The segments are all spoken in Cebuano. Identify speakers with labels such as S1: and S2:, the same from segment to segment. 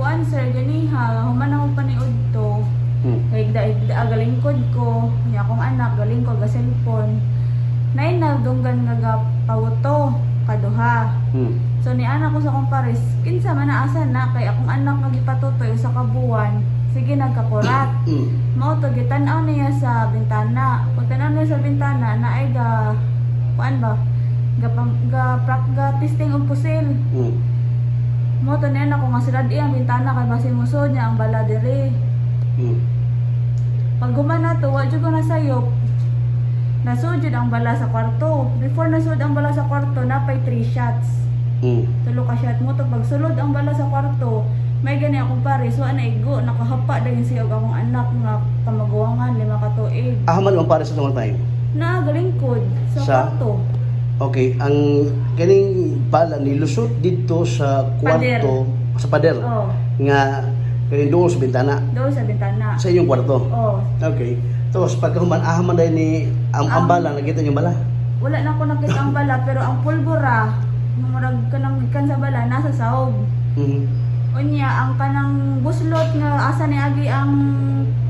S1: Kuan, sir, ganiha, human ako paniud to. Kay da galingkod ko, nya akong anak galingkod ga cellphone. Nay nadunggan nga ga pawuto kaduha. So ni anak ko sa akong pares, kinsa man na, asa na, kay akong anak nga gipatutoy sa kabuan, sige nagkakurat. Mao to gitan-aw niya sa bintana. Pag tan-aw niya sa bintana, naay ga kuan ba? Ga pam, ga prak ga testing og pusil. Mao to niya ako nga sirad ang bintana kay basin mosud niya ang bala diri. Pag human na to, wa jud ko nasayop. Nasud jud ang bala sa kwarto. Before nasud ang bala sa kwarto, napay 3 shots. Tulo ka shot mo to. Pag sulod ang bala sa kwarto, may gani akong pares, wa na igo, nakahapa dayon siya og akong anak nga kamaguwangan, 5 ka tuig.
S2: Ah, man ang pares sa tong time?
S1: Na galingkod sa kwarto.
S2: Okay, ang kaning bala ni lusot didto sa kwarto, sa pader
S1: Oh,
S2: nga kaning duol sa bintana
S1: doon sa bintana.
S2: Sa inyong kwarto.
S1: Oh,
S2: Okay. Tapos pagkahuman, aha man dahil ni ang bala, nakita niyo bala?
S1: Wala na ko nakita ang bala, pero ang pulbura, murag kanang gikan sa bala nasa sahog. Unya ang kanang buslot nga asa ni agi ang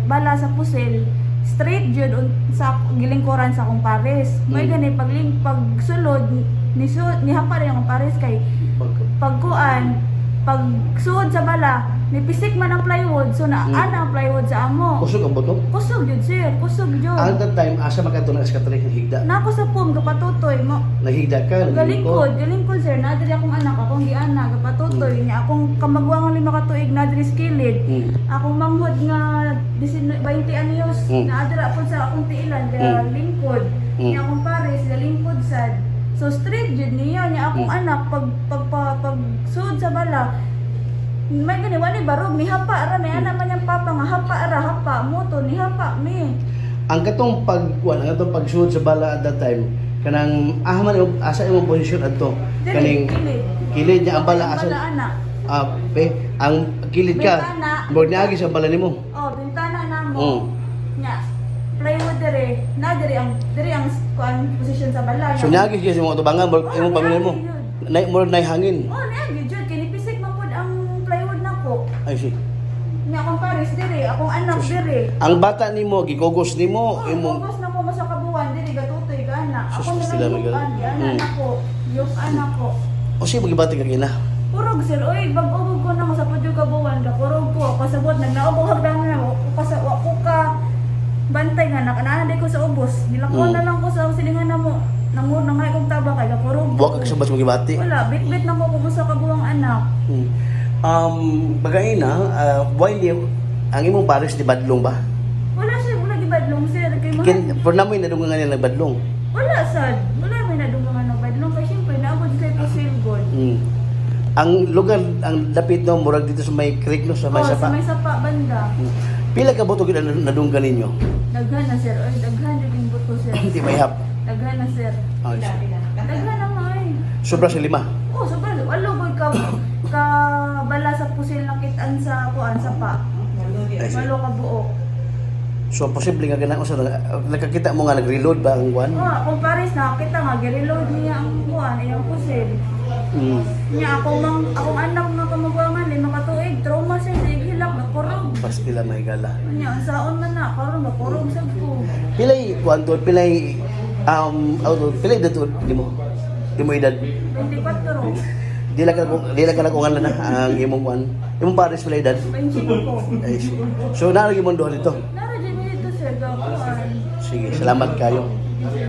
S1: bala sa pusil, straight jud sa gilingkuran sa akong pares. May gani pagling pagsulod ni su, nihapa rin akong pares kay pagkuan, pag suod sa bala, nipisik man ang plywood, so na ana ang plywood sa amo.
S2: Kusog ang buto?
S1: Kusog jud, sir, kusog jud.
S2: Ang that time, asa man ka to nag-scatter, higda?
S1: Nako sa pum gapatutoy mo.
S2: Naghigda ka?
S1: Galingkod, galingkod, sir, nadiri akong anak, akong giana, gapatutoy niya, akong kamagwangan 5 ka tuig nadiri sa kilid. Akong manghod nga 19 20 anyos naadira po sa akong tiilan ga lingkod. Niya akong pares ga lingkod sad. So straight jud niya niya akong anak pag pag pag, pag sud sa bala. May gani wala barog, nihapa ra may anak man niyang papa nga hapa ra, hapa mo to, nihapa mi.
S2: Ang katong pag kuan, ang katong pagsuod sa bala at that time, kanang aha man asa imong posisyon adto?
S1: Dili,
S2: Kaning
S1: kilid.
S2: Kilid niya ang bala
S1: Ang
S2: asa
S1: bala ana.
S2: Ah, pe, ang kilid ka.
S1: Bintana.
S2: Murag niagi sa bala nimo.
S1: Oh, bintana na mo. Nya plywood dire, na dire ang kuan position sa bala.
S2: So niagi siya sa imong atubangan, murag
S1: Oh,
S2: imong pamilya mo.
S1: niagi yun.
S2: Nay murag nay hangin.
S1: Oh, niagi jud kay nipisik man pud ang plywood nako.
S2: Ay si.
S1: Nya akong pares dire, akong anak dire.
S2: Ang bata nimo gikugos nimo
S1: Oh,
S2: imong
S1: ubos na ko masa kabuan dire gatutoy ka ana.
S2: Sus,
S1: Ako na
S2: sila
S1: lang
S2: may
S1: yung ana nako, yung anak ko.
S2: O siya magibati ka gina.
S1: Kurog, sir, oy, bag-o ko na ko sa pudyo kabuan, kakurog ko, kasabot nagnaog ko hagdanan na ko kasa wa ko ka bantay nga nakanaan ko sa ubos. Nilakaw na lang ko sa silingan na mo. Nangur nangay kog taba kay kakurog
S2: Buwa
S1: ko.
S2: ka kasabot sa magibati.
S1: Wala, bit-bit na ko kung usa ka buwang anak.
S2: Bagay na, why di, ang imong pares di badlong ba?
S1: Wala siya, wala gibadlong, sir. Kay mahal.
S2: Kin, pero namoy nadungan nga niya nagbadlong.
S1: Wala sad. Wala may nadungan nga badlong kay syempre naabot sa pusil god.
S2: Ang lugar, ang dapit no, murag dito sa may creek no, sa may
S1: Oh,
S2: sapa.
S1: sa may sapa banda.
S2: Pila ka buto gid ang nadunggan ninyo?
S1: Daghan na, sir. Oy, daghan jud yung buto, sir.
S2: Di may hap.
S1: Daghan na, sir.
S2: Ay,
S1: Daghan na nga eh.
S2: Sobra sa 5.
S1: Oh, sobra. Walo boy ka ka bala sa pusil nakitaan sa kuan sa pa.
S2: Ay, sige.
S1: 8 ka buok.
S2: So posible nga ganang usa nakakita mo nga nag-reload ba ang kuan?
S1: Oh, kung pares nakakita nga gi-reload niya ang kuan, iyang pusil. Niya ako mang akong anak nga kamagwangan 5 ka tuig, trauma sir sa hilak nakurog.
S2: Pastila may gala.
S1: Nya unsaon man na karon makurog sad ko.
S2: Pilay kuan to, pilay auto, pilay dato di mo. Di mo edad.
S1: 24.
S2: Di lang ka na na ang imong kuan. Imong pares pilay edad?
S1: 25.
S2: Ay, sige. So naa lagi mo duha dito.
S1: Nara dyan dito, sir, ga kuan.
S2: Sige, salamat kayo.